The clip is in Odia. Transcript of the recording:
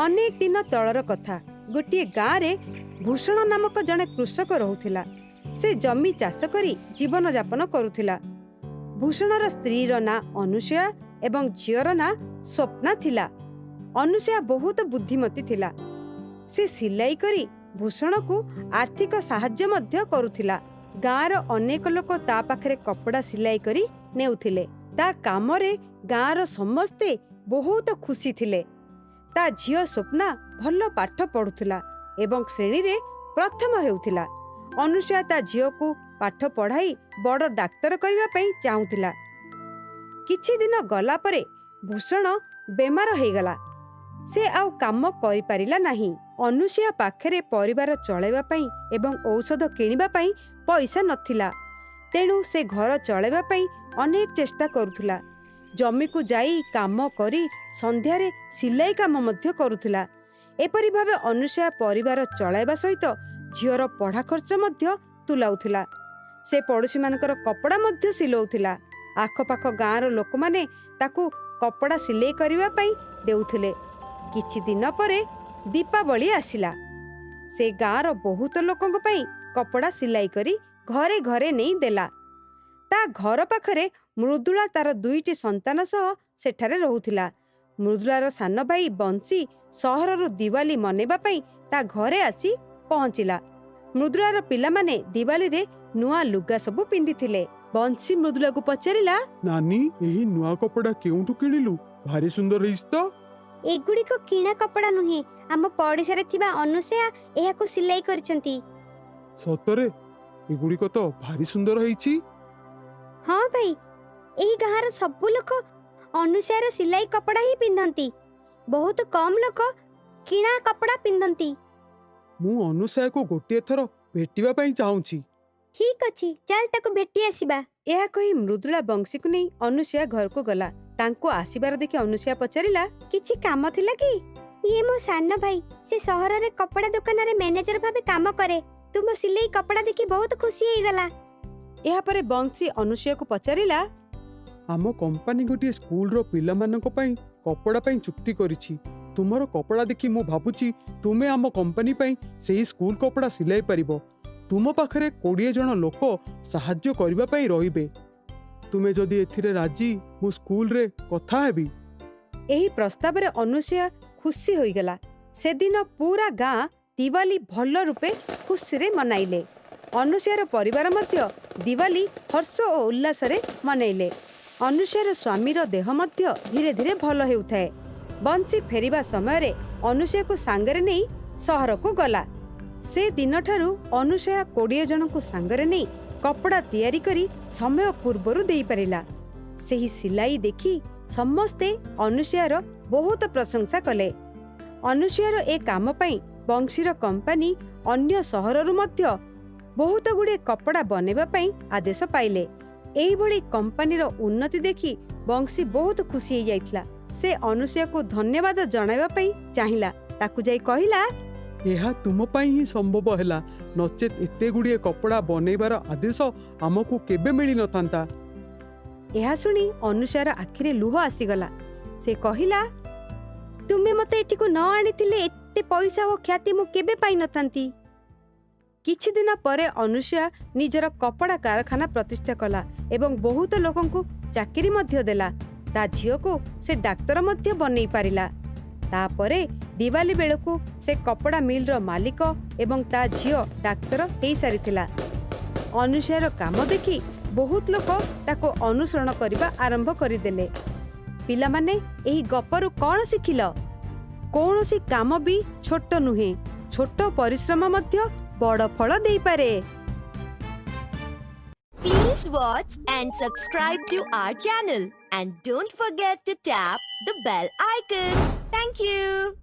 ଅନେକ ଦିନ ତଳର କଥା। ଗୋଟିଏ ଗାଁରେ ଭୂଷଣ ନାମକ ଜଣେ କୃଷକ ରହୁଥିଲା। ସେ ଜମି ଚାଷ କରି ଜୀବନଯାପନ କରୁଥିଲା। ଭୂଷଣର ସ୍ତ୍ରୀର ନାଁ ଅନୁସୟା ଏବଂ ଝିଅର ନାଁ ସ୍ୱପ୍ନା ଥିଲା। ଅନୁସୟା ବହୁତ ବୁଦ୍ଧିମତୀ ଥିଲା। ସେ ସିଲାଇ କରି ଭୂଷଣକୁ ଆର୍ଥିକ ସାହାଯ୍ୟ ମଧ୍ୟ କରୁଥିଲା। ଗାଁର ଅନେକ ଲୋକ ତା ପାଖରେ କପଡ଼ା ସିଲାଇ କରି ନେଉଥିଲେ। ତା କାମରେ ଗାଁର ସମସ୍ତେ ବହୁତ ଖୁସି ଥିଲେ। ତା ଝିଅ ସ୍ୱପ୍ନା ଭଲ ପାଠ ପଢୁଥିଲା ଏବଂ ଶ୍ରେଣୀରେ ପ୍ରଥମ ହେଉଥିଲା। ଅନୁସୟା ତା ଝିଅକୁ ପାଠ ପଢ଼ାଇ ବଡ଼ ଡାକ୍ତର କରିବା ପାଇଁ ଚାହୁଁଥିଲା। କିଛି ଦିନ ଗଲା ପରେ ଭୂଷଣ ବେମାର ହେଇଗଲା। ସେ ଆଉ କାମ କରିପାରିଲା ନାହିଁ। ଅନୁସୟା ପାଖରେ ପରିବାର ଚଳାଇବା ପାଇଁ ଏବଂ ଔଷଧ କିଣିବା ପାଇଁ ପଇସା ନଥିଲା। ତେଣୁ ସେ ଘର ଚଳାଇବା ପାଇଁ ଅନେକ ଚେଷ୍ଟା କରୁଥିଲା। ଜମିକୁ ଯାଇ କାମ କରି ସନ୍ଧ୍ୟାରେ ସିଲାଇ କାମ ମଧ୍ୟ କରୁଥିଲା। ଏପରି ଭାବେ ଅନୁସୟା ପରିବାର ଚଳାଇବା ସହିତ ଝିଅର ପଢ଼ା ଖର୍ଚ୍ଚ ମଧ୍ୟ ତୁଲାଉଥିଲା। ସେ ପଡ଼ୋଶୀମାନଙ୍କର କପଡ଼ା ମଧ୍ୟ ସିଲଉଥିଲା। ଆଖପାଖ ଗାଁର ଲୋକମାନେ ତାକୁ କପଡ଼ା ସିଲେଇ କରିବା ପାଇଁ ଦେଉଥିଲେ। କିଛି ଦିନ ପରେ ଦୀପାବଳି ଆସିଲା। ସେ ଗାଁର ବହୁତ ଲୋକଙ୍କ ପାଇଁ କପଡ଼ା ସିଲାଇ କରି ଘରେ ଘରେ ନେଇ ଦେଲା। ତା ଘର ପାଖରେ ମୃଦୁଳା ତାର ଦୁଇଟି ସନ୍ତାନ ସହ ସେଠାରେ ରହୁଥିଲା। ମୃଦୁଳାର ସାନ ଭାଇ ବଂଶୀ ସହରରୁ ଦିୱାଲି ମନେଇବା ପାଇଁ ତା ଘରେ ଆସି ପହଞ୍ଚିଲା। ମୃଦୁଳାର ପିଲାମାନେ ଦିୱାଲିରେ ନୂଆ ଲୁଗା ସବୁ ପିନ୍ଧିଥିଲେ। ବଂଶୀ ମୃଦୁଳାକୁ ପଚାରିଲା, ନାନୀ, ଏହି ନୂଆ କପଡ଼ା କେଉଁଠୁ କିଣିଲୁ? ଭାରି ସୁନ୍ଦର ହେଇଛି ତ। ଏଗୁଡ଼ିକ କିଣା କପଡ଼ା ନୁହେଁ। ଆମ ପଡ଼ିଶାରେ ଥିବା ଅନୁସୟା ଏହାକୁ ସିଲାଇ କରିଛନ୍ତି। ସତରେ? ଏଗୁଡ଼ିକ ତ ଭାରି ସୁନ୍ଦର ହେଇଛି। ହଁ ଭାଇ, ଏହି ଗାଁର ସବୁ ଲୋକ ଅନୁସୟାର ସିଲାଇ କପଡ଼ା ହିଁ ପିନ୍ଧନ୍ତି। ବହୁତ କମ୍ ଲୋକ କିଣା କପଡ଼ା ପିନ୍ଧନ୍ତି। ମୁଁ ଅନୁସୟାକୁ ଗୋଟିଏ ଥର ଭେଟିବା ପାଇଁ ଚାହୁଁଛି। ଠିକ୍ ଅଛି, ଚାଲ ତାକୁ ଭେଟି ଆସିବା। ଏହା କହି ମୃଦୁଳା ବଂଶୀକୁ ନେଇ ଅନୁସୟା ଘରକୁ ଗଲା। ତାଙ୍କୁ ଆସିବାର ଦେଖି ଅନୁସୟା ପଚାରିଲା, କିଛି କାମ ଥିଲା କି? ଇଏ ମୋ ସାନ ଭାଇ। ସେ ସହରରେ କପଡ଼ା ଦୋକାନରେ ମ୍ୟାନେଜର ଭାବେ କାମ କରେ। ତୁମ ସିଲେଇ କପଡ଼ା ଦେଖି ବହୁତ ଖୁସି ହେଇଗଲା। ଏହାପରେ ବଂଶୀ ଅନୁସୟାକୁ ପଚାରିଲା, ଆମ କମ୍ପାନୀ ଗୋଟିଏ ସ୍କୁଲର ପିଲାମାନଙ୍କ ପାଇଁ କପଡ଼ା ପାଇଁ ଚୁକ୍ତି କରିଛି। ତୁମର କପଡ଼ା ଦେଖି ମୁଁ ଭାବୁଛି ତୁମେ ଆମ କମ୍ପାନୀ ପାଇଁ ସେହି ସ୍କୁଲ କପଡ଼ା ସିଲାଇ ପାରିବ। ତୁମ ପାଖରେ 20 ଜଣ ଲୋକ ସାହାଯ୍ୟ କରିବା ପାଇଁ ରହିବେ। ତୁମେ ଯଦି ଏଥିରେ ରାଜି, ମୁଁ ସ୍କୁଲରେ କଥା ହେବି। ଏହି ପ୍ରସ୍ତାବରେ ଅନୁସୟା ଖୁସି ହୋଇଗଲା। ସେଦିନ ପୁରା ଗାଁ ଦିୱାଲି ଭଲ ରୂପେ ଖୁସିରେ ମନାଇଲେ। ଅନୁସୟାର ପରିବାର ମଧ୍ୟ ଦିୱାଲି ହର୍ଷ ଓ ଉଲ୍ଲାସରେ ମନାଇଲେ। ଅନୁସୟାର ସ୍ୱାମୀର ଦେହ ମଧ୍ୟ ଧୀରେ ଧୀରେ ଭଲ ହେଉଥାଏ। ବଂଶୀ ଫେରିବା ସମୟରେ ଅନୁସୟାକୁ ସାଙ୍ଗରେ ନେଇ ସହରକୁ ଗଲା। ସେ ଦିନଠାରୁ ଅନୁସୟା 20 ଜଣଙ୍କୁ ସାଙ୍ଗରେ ନେଇ କପଡ଼ା ତିଆରି କରି ସମୟ ପୂର୍ବରୁ ଦେଇପାରିଲା। ସେହି ସିଲାଇ ଦେଖି ସମସ୍ତେ ଅନୁସୟାର ବହୁତ ପ୍ରଶଂସା କଲେ। ଅନୁସୟାର ଏ କାମ ପାଇଁ ବଂଶୀର କମ୍ପାନୀ ଅନ୍ୟ ସହରରୁ ମଧ୍ୟ ବହୁତ ଗୁଡ଼ିଏ କପଡ଼ା ବନେଇବା ପାଇଁ ଆଦେଶ ପାଇଲେ। ଏଇଭଳି କମ୍ପାନୀର ଉନ୍ନତି ଦେଖି ବଂଶୀ ବହୁତ ଖୁସି ହେଇଯାଇଥିଲା। ସେ ଅନୁସୟାକୁ ଧନ୍ୟବାଦ ଜଣାଇବା ପାଇଁ ଚାହିଁଲା। ତାକୁ ଯାଇ କହିଲା, ଏହା ତୁମ ପାଇଁ ହିଁ ସମ୍ଭବ ହେଲା, ନଚେତ୍ ଏତେ ଗୁଡ଼ିଏ କପଡ଼ା ବନେଇବାର ଆଦେଶ ଆମକୁ କେବେ ମିଳିନଥାନ୍ତା। ଏହା ଶୁଣି ଅନୁସୟାର ଆଖିରେ ଲୁହ ଆସିଗଲା। ସେ କହିଲା, ତୁମେ ମୋତେ ଏଠିକୁ ନ ଆଣିଥିଲେ ଏତେ ପଇସା ଓ ଖ୍ୟାତି ମୁଁ କେବେ ପାଇନଥାନ୍ତି। କିଛି ଦିନ ପରେ ଅନୁସୟା ନିଜର କପଡ଼ା କାରଖାନା ପ୍ରତିଷ୍ଠା କଲା ଏବଂ ବହୁତ ଲୋକଙ୍କୁ ଚାକିରି ମଧ୍ୟ ଦେଲା। ତା ଝିଅକୁ ସେ ଡାକ୍ତର ମଧ୍ୟ ବନେଇ ପାରିଲା। ତାପରେ ଦିୱାଲି ବେଳକୁ ସେ କପଡ଼ା ମିଲ୍ର ମାଲିକ ଏବଂ ତା ଝିଅ ଡାକ୍ତର ହେଇସାରିଥିଲା। ଅନୁସୟାର କାମ ଦେଖି ବହୁତ ଲୋକ ତାକୁ ଅନୁସରଣ କରିବା ଆରମ୍ଭ କରିଦେଲେ। ପିଲାମାନେ, ଏହି ଗପରୁ କ'ଣ ଶିଖିଲ? କୌଣସି କାମ ବି ଛୋଟ ନୁହେଁ। ଛୋଟ ପରିଶ୍ରମ ମଧ୍ୟ ବଡ଼ ଫଳ ଦେଇପାରେ। Please watch and subscribe to our channel and don't forget to tap the bell icon. Thank you.